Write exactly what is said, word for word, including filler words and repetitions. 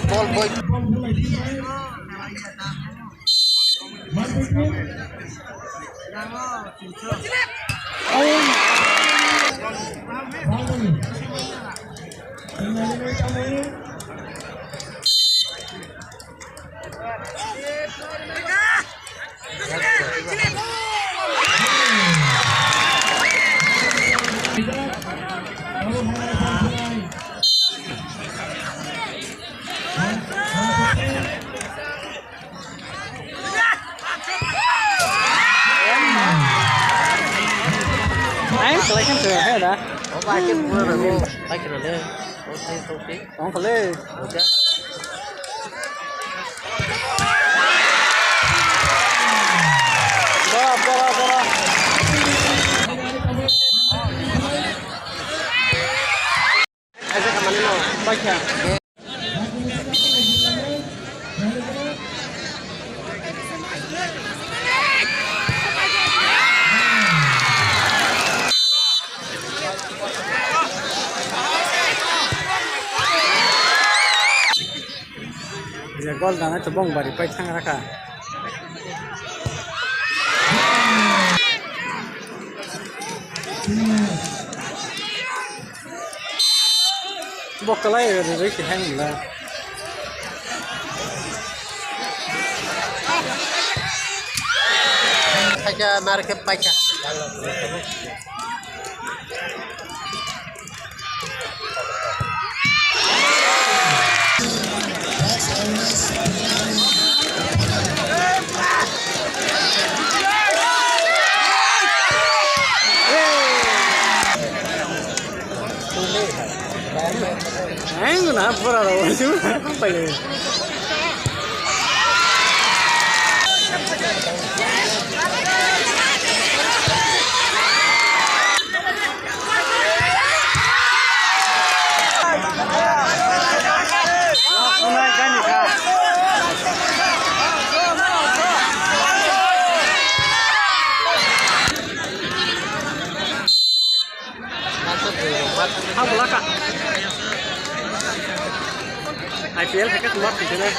Ball boy. Ang selection tu, hai dah. Oh, baik, pura dulu. Baik, dulu. Oh, saya tahu sih. Ang kali. Udah. Dah, dah, dah. Baik ya. Gol dana chubong bari pai thang rakha. Bo kwlai rw rw se hai wngla. Paikha, mar khe paikha. Ang na pura ro, ang na pura ro. I P L hai khe kwma thwngkhe nai.